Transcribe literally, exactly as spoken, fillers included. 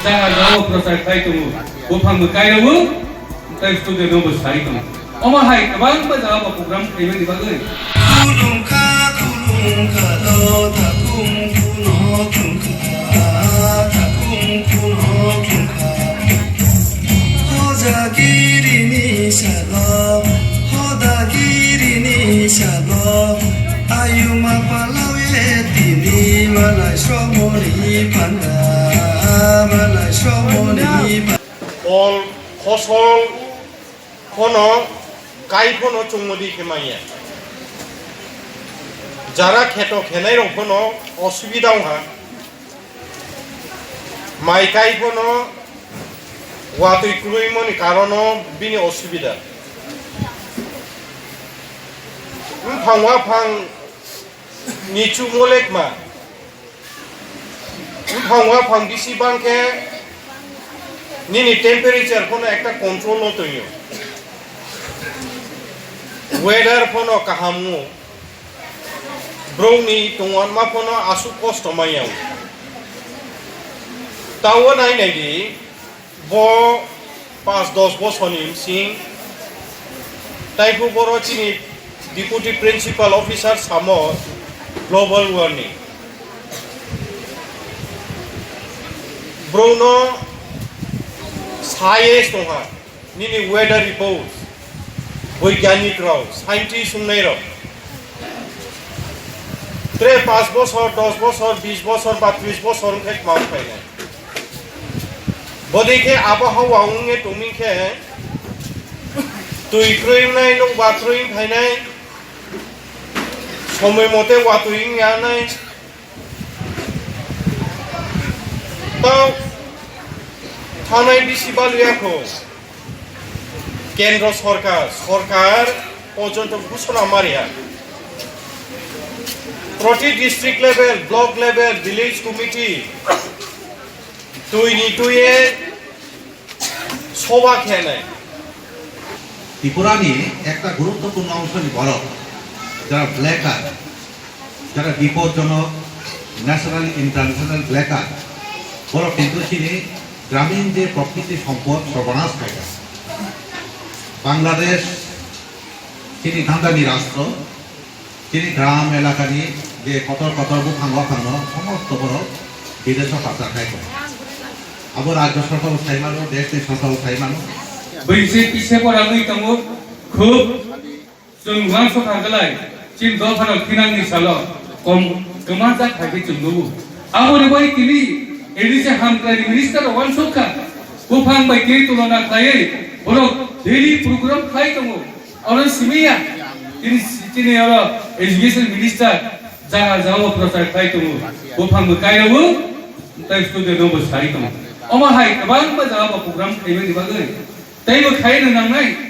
Jaga jaga prochar khai tongo, buphang bo kairao, tei student no bo sai tongo. Omo hai kwbangma jaga bo program khaimani bagwi. Khulumkha, khulumkha, do takhum phuno thumkha, takhum phuno thumkha. Hojagirini salo, hodagirini salo, ayuma palawe tini malai somoni panda, malai somoni panda. Ol, khosol, Phono kai phono chungmodi khe manya. Jara kheto khenai rok phono osubida wngha. Mai kai phono watwi kwrwimoni karono bini osubida. Buphang waphang ni chukmolekma. Buphang waphang bisi bangkhe nini temperature phono ekta control o tongio. Weather phono kaham wngo. Borokni tongwanma phono aswk kosto manya. Tao nai nai di. Bo panch dos bosorni bsing taibo boro chini Deputy Principal Officer samo Global Warming. Borokno saye tongha nini weather report, boigyanik rok, scientist wngnai rok. Tre panch bosor, dos bosor, bis bosor ba tris bosor wngkhe tma wngkhainai. Bodei khe abohawa wngwi tongming khe twi kwrwi wngnai, nokbar kwrwi wngkhainai, somoi mote watwi wngyanai. Tao thanai bisi baluyakho. Kendro sorkar, sorkar porjonto ghosona mariya. Proti district level, block level, village committee, twi ni twi e soba khe nai. Tripura ni ekta guruttopurno ongso ni borok, jara blacker, jara bipodjonok, national international blacker, borok kintu chini gramin je prokriti sompod sorbonas khaikha. Bangladesh chini gandani rastro, chini gram elakani je kotor kotor buphang waphangno somosto borok bidesh o pachar khai tongo. Abo rajyo sorkar o sai mano, desh ni sorkar o sai mano. Bai se pise porangwi tongo, khub chwng uansukha kwlai, chini dophano thinangni salo kom kwmajak hai khe chwng nugo. Aboni bai tini A D C hamkrai minister uansukha, buphang bai tini tulona khlaiwi borok daily program khlai tongo. Oro simi ya, tini, tini oro education minister jaga jaga o prochar khai tongo, buphang bo kairao, tei student no bo sai tongo. Omo hai kwbangma jaga o program khaimani bagwi, tei bo khaina nangnai,